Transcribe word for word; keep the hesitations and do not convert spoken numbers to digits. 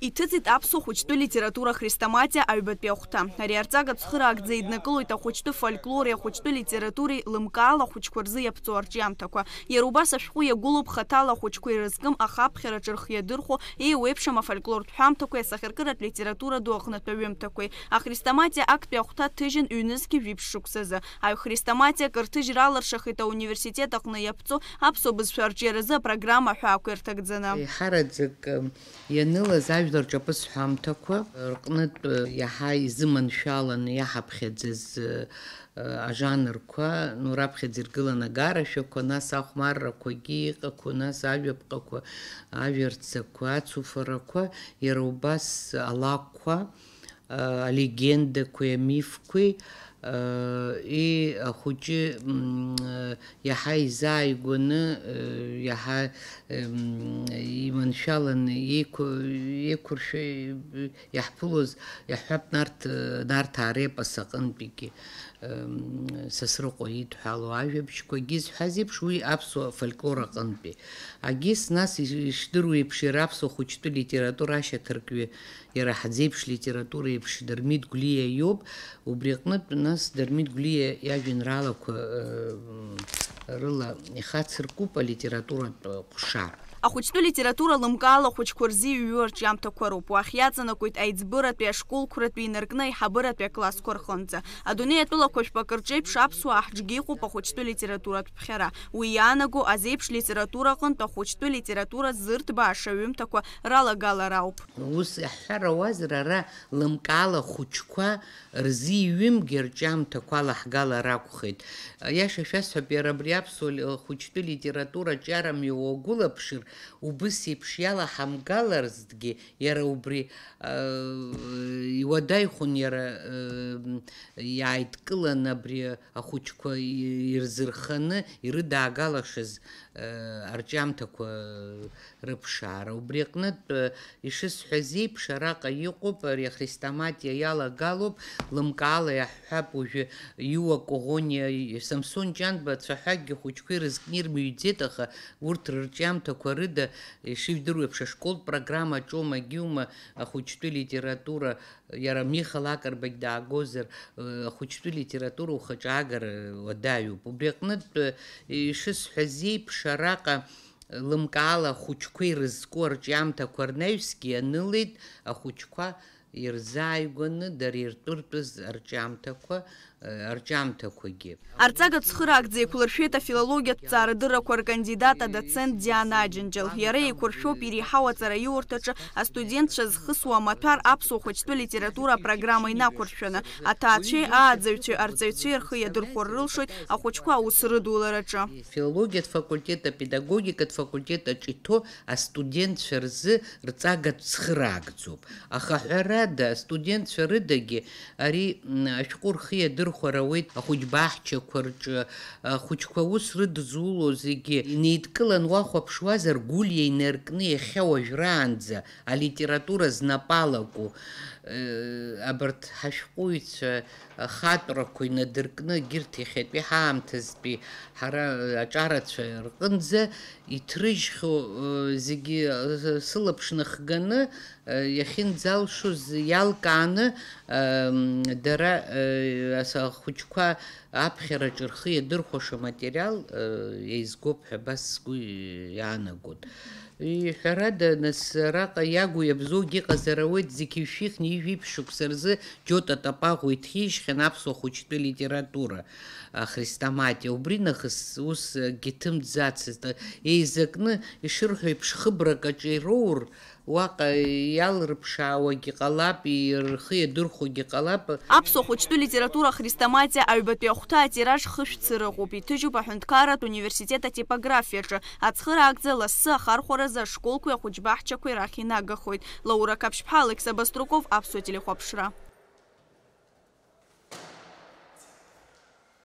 Иҭыҵит аԥсуа хәыҷтәы литература хрестоматиа аҩбатәи ахәҭа. Ари арҵага цхыраагӡа иднакылоит ахәыҷтәы фольклори ахәыҷтәы литературеи лымкаала ахәыҷқәа рзы иаԥҵоу арҿиамҭақәа. Иара убас ашәҟәы иагәылоуп хаҭала ахәыҷқәа ирызкым, аха аԥхьараҿы рхы иадырхәо, еиуеиԥшым афольклортә ҳәамҭақәеи асахьаркыратә литература ду аҟнытә аҩымҭақәеи. Ахрестоматиа актәи ахәҭа ҭыжьын ҩнызқьи жәиԥшь шықәсазы. Аҩ хрестоматиак рҭыжьра алыршахеит ауниверситет аҟны иаԥҵоу аԥсуа бызшәа арҿиаразы апрограмма аҳәаақәа ирҭагӡаны. Еиҳараӡак, м, ианылаз ажәлар рҿаԥыц ҳәамҭақәа рҟнытә, м, иаҳа изыманшәаланы иаҳаԥхьаӡаз, м, ажанрқәа, ну, раԥхьаӡа иргылан агарашәақәа, нас ахәмаррақәагьы иҟақәоу, нас ажәаԥҟақәа, ажәа рцақәа, ацуфарақәа, иара убас алакәқәа, а, алегендақәеи, амифқәеи, а, и ахәыҷы, м, а, иаҳа изааигәаны, а, иаҳа, м, иманшәаланы еиқәы-, еиқәыршәа иаҳԥылоз, иаҳҳәап, Нарҭ-, Нарҭаа репос аҟынтәигьы, м, Сасрыҟәа идҳәалоу ажәабжьқәагьы зҳәаз еиԥш, уи аԥсуа фольклор аҟынтәи. Агьыс, нас, иш-, ишдыру еиԥш, иара аԥсуа хәыҷтәы литература ашьаҭаркҩы Иара ҳзеиԥш литература еиԥш Дырмит Гәлиа иоуп, убри аҟнытә, нас, Дырмит Гәлиа иажәеинраалақәа, ы, рыла ихацыркуп алитературатә ҟәша. Ахәыҷтәы литература лымкаала ахәыҷқәа рзы иҩу арҿиамҭақәа роуп. Уахь иаҵанакуеит аиҵбыратәи, ашколқәратәи инаркны аиҳабыратәи аклассқәа рҟынӡа. Адунеи атәылақәа жәпакы рҿеиԥш аԥсуаа ҳҿгьы иҟоуп ахәыҷтәы литературатә ԥхьара. Уи иаанаго азеиԥш литература аҟынтә ахәыҷтәы литература зырҭбааша аҩымҭақәа ралагалара ауп. Ус иаҳҳәар ауазар, ара лымкаала ахәыҷқәа рзы иҩымгьы рҿиамҭақәа алаҳгалар акәхеит. Иаша шәасҳәап, иара абри аԥсуа ли-, хәыҷтәы литература аҿиарамҩа уагәылаԥшыр, убыс еиԥш иалаҳамгаларзҭгьы, иара убри, э, иуадаҩхон иара, э, иааидкылан абри ахәыҷқәа и-, ирзырханы ирыдаагалашаз, э, арҿиамҭақәа рыԥшаара. Убри аҟнытә, э, ишысҳәаз еиԥш, араҟа иҟоуп, ари ахрестоматиа иалагалоуп, лымкаала иаҳҳәап, уажәы Иуа Коӷониа, Самсон Ҷанба, цәаҳәакгьы ахәыҷқәа ирызкны ирмыҩӡеит, аха урҭ рырҿиамҭақәа рыда, ишыжәдыруа еиԥш, ашколтә программа аҿоума, агьиума, ахәыҷтәы литература, иара Миха Лакрбагь даагозар, э, ахәыҷтәы литература ухаҿы аагара уадаҩуп. Убри аҟнытә, э, ишысҳәаз еиԥш, араҟа лымкаала ахәыҷқәа ирызку арҿиамҭақәа рнаҩсгьы ианылеит, ахәыҷқәа ирзааигәаны дара иртәыртәыз арҿиамҭақәа, э, арҿиамҭақәагьы. Арҵага цхыраагӡа еиқәлыршәеит афилологиатә ҭҵаарадыррақәа ркандидат, адоцент Диана Аџьынџьал. Иара еиқәыршәоуп иреиҳау аҵараиурҭаҿы астудентцәа зхысуа амаҭәар аԥсуа хәыҷтәы литература апрограмма инақәыршәаны. Аҭаацәеи ааӡаҩцәеи арҵаҩцәеи рхы иадырхәар рылшоит ахәыҷқәа аус рыдулараҿы. Филологиатә факультет, апедагогикатә факультет аҿы иҭоу астудентцәа рзы рҵага цхыраагӡоуп. Аха, ҳәарада, астудентцәа рыдагьы ари, м, ашәҟәы рхы иадырхәар ауеит ахәыҷбаҳчақәа рҿы, ахәыҷқәа аус рыдызуло зегьы инеидкылан уахәаԥшуазар, Гәлиа инаркны иахьа уажәраанӡа алитература знапы алаку, э, абарҭ ҳашәҟәыҩҩцәа ахатәрақәа инадыркны, егьырҭ иахьатәи ҳаамҭазтәи ҳара аҿарацәа рҟынӡа иҭрыжьхьоу, э, зегьы, э, сылаԥш нахганы, э, иахьынӡалшоз иалкааны, э, м, дара, э, ас-, ахәыҷқәа аԥхьараҿы рхы иадырхәаша аматериал, э, еизгоуп ҳәа абас сгәы иаанагон. Ҳәарада, нас, араҟа иагу иабзоугьы ыҟазар ауеит, зқьи жәшәи хынҩажәи жәиԥшь шықәса рзы Џьота Тапаӷәа иҭижьхьан аԥсуа хәыҷтәы литература, а, хрестоматиа. Убри нахыс ус, а, гьы ҭымҵӡацызт. Еизакны, ишырҳәо еиԥш, хыбрак аҿы ироур, уаҟа иалрыԥшаауагьы ҟалап, и-, рхы иадырхәогьы ҟалап. Аԥсуа хәыҷтәы литература ахрестоматиа аҩбатәи ахәҭа атираж хышә цыра ыҟоуп, иҭыжьуп аҳәынҭқарратә университет атипографиаҿы. Ацхыраагӡа лассы ахархәаразы ашколқәеи ахәыҷбаҳчақәеи рахь инагахоит. Лаура Қаԥшьԥҳа, Алықьса Баструков, Аԥсуа телехәаԥшра.